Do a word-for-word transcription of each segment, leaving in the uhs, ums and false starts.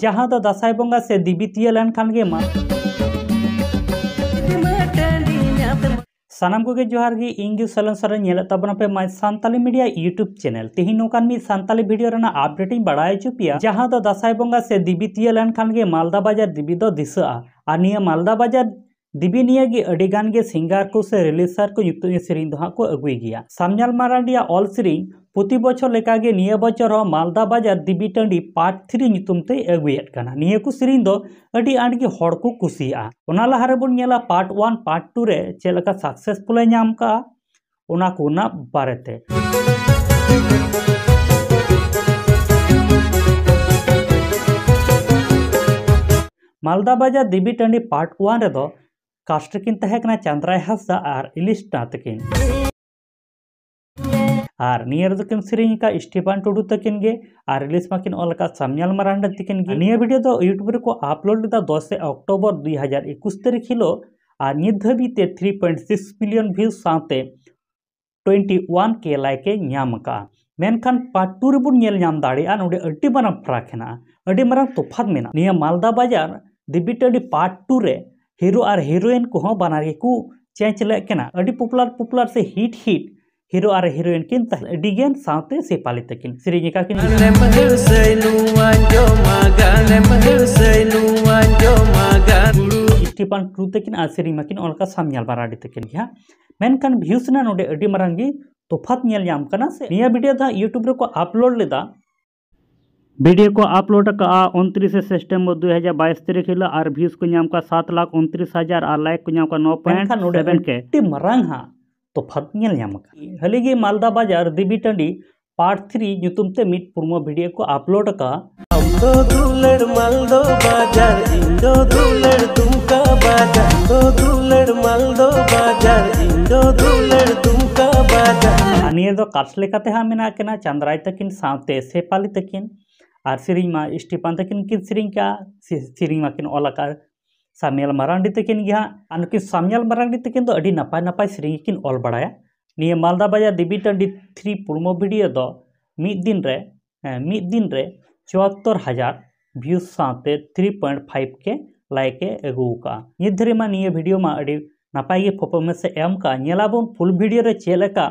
ᱡᱟᱦᱟᱸ ᱫᱚ ᱫᱟᱸᱥᱟᱭ ᱵᱚᱸᱜᱟ ᱥᱮ ᱫᱮᱵᱤ ᱛᱤᱭᱟᱹ ᱞᱮᱱᱠᱷᱟᱱ ᱜᱮ ᱢᱟ᱾ ᱥᱟᱱᱟᱢ ᱠᱚᱜᱮ ᱡᱚᱦᱟᱨ ᱜᱮ, ᱤᱧ ᱜᱮ ᱥᱚᱞᱚᱱ ᱥᱚᱨᱮᱱ᱾ ᱧᱮᱞᱮᱫ ᱛᱟᱵᱚᱱᱟᱯᱮ My Santali Media YouTube channel᱾ ᱛᱮᱦᱮᱧ ᱱᱚᱝᱠᱟᱱ ᱢᱤᱫ ᱥᱟᱱᱛᱟᱞᱤ ᱵᱷᱤᱰᱤᱭᱳ ᱨᱮᱱᱟᱜ ᱟᱯᱰᱮᱴ ᱤᱧ ᱵᱟᱲᱟᱭ ᱦᱚᱪᱚ ᱯᱮᱭᱟ, ᱡᱟᱦᱟᱸ ᱫᱚ ᱫᱟᱸᱥᱟᱭ ᱵᱚᱸᱜᱟ ᱥᱮ ᱫᱮᱵᱤ ᱛᱤᱭᱟᱹ ᱞᱮᱱᱠᱷᱟᱱ ᱜᱮ ᱢᱟᱞᱫᱟ ᱵᱟᱡᱟᱨ ᱫᱮᱵᱤ ᱫᱚ ᱫᱤᱥᱟᱹᱜᱼᱟ᱾ ᱟᱨ ᱱᱤᱭᱟᱹ ᱢᱟᱞᱫᱟ ᱵᱟᱡᱟᱨ ᱫᱮᱵᱤ ᱱᱤᱭᱟᱹ ᱜᱮ ᱟᱹᱰᱤ ᱜᱟᱱ ᱜᱮ ᱥᱤᱝᱜᱟᱨ ᱠᱚ ᱥᱮ ᱨᱤᱞᱤᱡᱟᱨ ᱠᱚ ᱧᱩᱛᱩᱢ ᱥᱮᱨᱮᱧ ᱫᱚ ᱦᱟᱸᱜ ᱠᱚ ᱟᱹᱜᱩᱭ ᱜᱮᱭᱟ᱾ ᱥᱟᱢᱧᱟᱞ ᱢᱟᱨᱟᱱᱰᱤᱭᱟᱜ ᱚᱞ ᱥᱮᱨᱮᱧ ᱯᱨᱚᱛᱤ ᱵᱚᱪᱷᱚᱨ ᱞᱮᱠᱟᱜᱮ ᱱᱤᱭᱟᱹ ᱵᱚᱪᱷᱚᱨ ᱦᱚᱸ ᱢᱟᱞᱫᱟ ᱵᱟᱡᱟᱨ ᱫᱮᱵᱤ ᱴᱟᱺᱰᱤ ᱯᱟᱨᱴ ᱛᱷᱨᱤ ᱧᱩᱛᱩᱢ ᱛᱮᱭ ᱟᱹᱜᱩᱭᱮᱫ ᱠᱟᱱᱟ᱾ ᱱᱤᱭᱟᱹ ᱠᱚ ᱥᱮᱨᱮᱧ ᱫᱚ ᱟᱹᱰᱤ ᱟᱸᱴ ᱜᱮ ᱦᱚᱲ ᱠᱚ ᱠᱩᱥᱤᱭᱟᱜᱼᱟ᱾ ᱚᱱᱟ ᱞᱟᱦᱟ ᱨᱮᱵᱚᱱ ᱧᱮᱞᱟ ᱯᱟᱨᱴ ᱳᱣᱟᱱ ᱯᱟᱨᱴ ᱴᱩ ᱨᱮ ᱪᱮᱫ ᱞᱮᱠᱟ ᱥᱟᱠᱥᱮᱥᱯᱷᱩᱞ ᱮ ᱧᱟᱢ ᱠᱟᱜᱼᱟ, ᱚᱱᱟ ᱠᱚ ᱨᱮᱱᱟᱜ ᱵᱟᱨᱮᱛᱮ᱾ ᱢᱟᱞᱫᱟ ᱵᱟᱡᱟᱨ ᱫᱮᱵᱤ ᱴᱟᱺᱰᱤ ᱯᱟᱨᱴ ᱳᱣᱟᱱ ᱨᱮᱫᱚ ᱠᱟᱥᱴ ᱨᱮᱠᱤᱱ ᱛᱟᱦᱮᱸ ᱠᱟᱱᱟ ᱪᱟᱸᱫᱽᱨᱟᱭ ᱦᱟᱸᱥᱫᱟ ᱟᱨ ᱤᱞᱤᱥᱱᱟ ᱛᱟᱹᱠᱤᱱ᱾ ᱟᱨ ᱱᱤᱭᱟᱹ ᱨᱮᱫᱚ ᱠᱤᱱ ᱥᱮᱨᱮᱧ ᱟᱠᱟᱫ ᱥᱴᱤᱯᱷᱟᱱ ᱴᱩᱰᱩ ᱛᱟᱹᱠᱤᱱ ᱜᱮ, ᱟᱨ ᱨᱤᱞᱤᱡᱽ ᱢᱟᱠᱤᱱ ᱚᱞ ᱟᱠᱟᱫ ᱥᱟᱢᱧᱟᱞ ᱢᱟᱨᱟᱱᱰᱤ ᱛᱟᱹᱠᱤᱱ ᱜᱮ᱾ ᱱᱤᱭᱟᱹ ᱵᱷᱤᱰᱤᱭᱳ ᱫᱚ YouTube ᱨᱮᱠᱚ ᱟᱯᱞᱳᱰ ᱞᱮᱫᱟ ᱫᱚᱥᱮ ᱚᱠᱴᱳᱵᱚᱨ ᱫᱩ ᱦᱟᱡᱟᱨ ᱮᱠᱩᱥ ᱛᱟᱹᱨᱤᱠᱷ ᱦᱤᱞᱳᱜ, ᱟᱨ ᱱᱤᱛ ᱫᱷᱟᱹᱵᱤᱡ ᱛᱮ ᱛᱷᱨᱤ ᱯᱚᱭᱮᱱᱴ ᱥᱤᱠᱥ ᱵᱤᱞᱤᱭᱚᱱ ᱵᱷᱤᱭᱩ ᱥᱟᱶᱛᱮ ᱴᱩᱭᱮᱱᱴᱤ ᱳᱣᱟᱱ ᱠᱮ ᱞᱟᱭᱤᱠ ᱮ ᱧᱟᱢ ᱟᱠᱟᱫᱼᱟ᱾ ᱢᱮᱱᱠᱷᱟᱱ ᱯᱟᱨᱴ ᱴᱩ ᱨᱮᱵᱚᱱ ᱧᱮᱞ ᱧᱟᱢ ᱫᱟᱲᱮᱭᱟᱜᱼᱟ, ᱱᱚᱰᱮ ᱟᱹᱰᱤ ᱢᱟᱨᱟᱝ ᱯᱷᱟᱨᱟᱠ ᱦᱮᱱᱟᱜᱼᱟ, ᱟᱹᱰᱤ ᱢᱟᱨᱟᱝ ᱛᱚᱯᱷᱟᱛ ᱢᱮᱱᱟᱜᱼᱟ᱾ ᱱᱤᱭᱟᱹ ᱢᱟᱞᱫᱟ ᱵᱟᱡᱟᱨ ᱫᱮᱵᱤ ᱴᱟᱺᱰᱤ ᱯᱟᱨᱴ ᱴᱩ ᱨᱮ ᱦᱤᱨᱳ ᱟᱨ ᱦᱤᱨᱳᱭᱤᱱ ᱠᱚᱦᱚᱸ ᱵᱟᱱᱟᱨ ᱜᱮᱠᱚ ᱪᱮᱧᱡᱽ ᱞᱮᱫ ᱠᱤᱱᱟ᱾ ᱟᱹᱰᱤ ᱯᱚᱯᱩᱞᱟᱨ ᱯᱚᱯᱩᱞᱟᱨ ᱥᱮ ᱦᱤᱴ ᱦᱤᱴ ᱦᱤᱨᱳ ᱟᱨ ᱦᱤᱨᱳᱭᱤᱱ ᱠᱤᱱ ᱛᱟᱦᱮᱸ, ᱟᱹᱰᱤ ᱜᱟᱱ ᱥᱟᱶᱛᱮ ᱥᱮᱯᱷᱟᱞᱤ ᱛᱟᱹᱠᱤᱱ ᱥᱮᱨᱮᱧ ᱟᱠᱟᱫ ᱠᱤᱱ᱾ ᱜᱟᱱᱮᱢ ᱦᱤᱲᱥᱟᱹᱭ ᱱᱚᱣᱟ ᱡᱚᱢᱟ, ᱜᱟᱱᱮᱢ ᱦᱤᱲᱥᱟᱹᱭ ᱱᱚᱣᱟ ᱡᱚᱢᱟ, ᱜᱟᱱ᱾ ᱥᱴᱤᱯᱷᱟᱱ ᱴᱩᱰᱩ ᱛᱟᱹᱠᱤᱱ ᱟᱨ ᱥᱮᱨᱮᱧ ᱢᱟᱠᱤᱱ ᱚᱞ ᱟᱠᱟᱫ ᱥᱟᱢᱧᱟᱞ ᱢᱟᱨᱟᱱᱰᱤ ᱛᱟᱹᱠᱤᱱ ᱜᱮ ᱦᱟᱸᱜ᱾ ᱢᱮᱱᱠᱷᱟᱱ ᱵᱷᱤᱭᱩᱥ ᱨᱮᱱᱟᱜ ᱱᱚᱰᱮ ᱟᱹᱰᱤ ᱢᱟᱨᱟᱝ ᱜᱮ ᱛᱚᱯᱷᱟᱛ ᱧᱮᱞ ᱧᱟᱢ ᱠᱟᱱᱟ᱾ ᱥᱮ ᱱᱤᱭᱟᱹ ᱵᱷᱤᱰᱤᱭᱳ ᱫᱚ ᱦᱟᱸᱜ YouTube ᱨᱮᱠᱚ ᱟᱯᱞᱳᱰ ᱞᱮᱫᱟ᱾ ᱵᱷᱤᱰᱤᱭᱳ ᱠᱚ ᱟᱯᱞᱳᱰ ᱟᱠᱟᱫᱼᱟ ᱩᱱᱛᱨᱤᱥᱮ ᱥᱮᱯᱴᱮᱢᱵᱚᱨ ᱫᱩ ᱦᱟᱡᱟᱨ ᱵᱟᱭᱤᱥ ᱛᱟᱹᱨᱤᱠᱷ ᱦᱤᱞᱳᱜ, ᱟᱨ ᱵᱷᱤᱭᱩᱥ ᱠᱚ ᱧᱟᱢ ᱠᱟᱜᱼᱟ ᱥᱟᱛ ᱞᱟᱠᱷ ᱩᱱᱛᱨᱤᱥ ᱦᱟᱡᱟᱨ, ᱟᱨ ᱞᱟᱭᱤᱠ ᱠᱚ ᱧᱟᱢ ᱠᱟᱜᱼᱟ ᱱᱚ ᱯᱚᱭᱮᱱᱴ ᱥᱮᱵᱷᱮᱱ ᱠᱮ᱾ ᱢᱮᱱᱠᱷᱟᱱ ᱱᱚᱰᱮ ᱟᱹᱰᱤ ᱢᱟᱨᱟᱝ ᱦᱟᱸᱜ ᱛᱚᱯᱷᱟᱛ ᱧᱮᱞ ᱧᱟᱢ ᱟᱠᱟᱱᱟ᱾ ᱦᱟᱹᱞᱤ ᱜᱮ ᱢᱟᱞᱫᱟ ᱵᱟᱡᱟᱨ ᱫᱮᱵᱤ ᱴᱟᱺᱰᱤ ᱯᱟᱨᱴ ᱛᱷᱨᱤ ᱧᱩᱛᱩᱢ ᱛᱮ ᱢᱤᱫ ᱯᱨᱳᱢᱳ ᱵᱷᱤᱰᱤᱭᱳ ᱠᱚ ᱟᱯᱞᱳᱰ ᱟᱠᱟᱫᱼᱟ᱾ ᱟᱢ ᱫᱚ ᱫᱩᱞᱟᱹᱲ ᱢᱟᱞᱫᱚ ᱵᱟᱡᱟᱨ, ᱤᱧ ᱫᱚ ᱫᱩᱞᱟᱹᱲ ᱫᱩᱢᱠᱟ ᱵᱟᱡᱟᱨ, ᱟᱢ ᱫᱚ ᱫᱩᱞᱟᱹᱲ ᱢᱟᱞᱫᱚ ᱵᱟᱡᱟᱨ, ᱤᱧ ᱫᱚ ᱫᱩᱞᱟᱹᱲ ᱫᱩᱢᱠᱟ ᱵᱟᱡᱟᱨ᱾ ᱟᱨ ᱱᱤᱭᱟᱹ ᱫᱚ ᱠᱟᱥᱴ ᱞᱮᱠᱟᱛᱮ ᱦᱟᱸᱜ ᱢᱮᱱᱟᱜ ᱠᱤᱱᱟ ᱪᱟᱸᱫᱽᱨᱟᱭ ᱛᱟᱹᱠᱤᱱ ᱥᱟᱶᱛᱮ ᱥᱮᱯᱷᱟᱞᱤ ᱛᱟᱹᱠᱤᱱ᱾ ᱟᱨ ᱥᱮᱨᱮᱧ ᱢᱟ ᱥᱴᱤᱯᱷᱟᱱ ᱛᱟᱹᱠᱤᱱ ᱠᱤᱱ ᱥᱮᱨᱮᱧ ᱠᱟᱜᱼᱟ, ᱥᱮ-, ᱥᱮᱨᱮᱧ ᱢᱟᱠᱤᱱ ᱚᱞ ᱟᱠᱟᱫ ᱥᱟᱢᱤᱭᱟᱞ ᱢᱟᱨᱟᱱᱰᱤ ᱛᱟᱹᱠᱤᱱ ᱜᱮ ᱦᱟᱸᱜ᱾ ᱟᱨ ᱱᱩᱠᱤᱱ ᱥᱟᱢᱤᱭᱟᱞ ᱢᱟᱨᱟᱱᱰᱤ ᱛᱟᱹᱠᱤᱱ ᱫᱚ ᱟᱹᱰᱤ ᱱᱟᱯᱟᱭ ᱱᱟᱯᱟᱭ ᱥᱮᱨᱮᱧ ᱜᱮᱠᱤᱱ ᱚᱞ ᱵᱟᱲᱟᱭᱟ᱾ ᱱᱤᱭᱟᱹ ᱢᱟᱞᱫᱟ ᱵᱟᱡᱟᱨ ᱫᱮᱵᱤ ᱴᱟᱺᱰᱤ ᱛᱷᱨᱤ ᱯᱨᱳᱢᱳ ᱵᱷᱤᱰᱤᱭᱳ ᱫᱚ ᱢᱤᱫ ᱫᱤᱱ ᱨᱮ, ᱦᱮᱸ, ᱢᱤᱫ ᱫᱤᱱ ᱨᱮ ᱪᱩᱣᱟᱛᱛᱚᱨ ᱦᱟᱡᱟᱨ views ᱥᱟᱶᱛᱮ three point five K like ᱮ ᱟᱹᱜᱩ ᱟᱠᱟᱫᱼᱟ᱾ ᱱᱤᱛ ᱫᱷᱟᱹᱨᱤᱡ ᱢᱟ ᱱᱤᱭᱟᱹ video ᱢᱟ ᱟᱹᱰᱤ ᱱᱟᱯᱟᱭ ᱜᱮ performance ᱮ ᱮᱢ ᱠᱟᱜᱼᱟ᱾ ᱧᱮᱞᱟᱵᱚᱱ full video ᱨᱮ ᱪᱮᱫ ᱞᱮᱠᱟ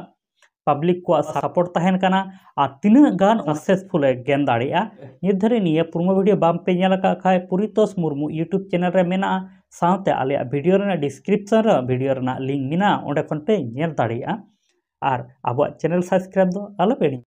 public ᱠᱚᱣᱟᱜ support ᱛᱟᱦᱮᱱ ᱠᱟᱱᱟ ᱟᱨ ᱛᱤᱱᱟᱹᱜ ᱜᱟᱱ successful ᱮ gain ᱫᱟᱲᱮᱭᱟᱜᱼᱟ᱾ ᱱᱤᱛ ᱫᱷᱟᱹᱨᱤᱡ ᱱᱤᱭᱟᱹ promo video ᱵᱟᱢ ᱯᱮ ᱧᱮᱞ ᱟᱠᱟᱫ ᱠᱷᱟᱡ, ᱯᱚᱨᱤᱛᱳᱥ ᱢᱩᱨᱢᱩ YouTube channel ᱨᱮ ᱢᱮᱱᱟᱜᱼᱟ, ᱥᱟᱶᱛᱮ ᱟᱞᱮᱭᱟᱜ video ᱨᱮᱱᱟᱜ description ᱨᱮ video ᱨᱮᱱᱟᱜ link ᱢᱮᱱᱟᱜᱼᱟ, ᱚᱸᱰᱮ ᱠᱷᱚᱱ ᱯᱮ ᱧᱮᱞ ᱫᱟᱲᱮᱭᱟᱜᱼᱟ᱾ ᱟᱨ ᱟᱵᱚᱣᱟᱜ channel subscribe ᱫᱚ ᱟᱞᱚ ᱯᱮ ᱦᱤᱲᱤᱧᱟ᱾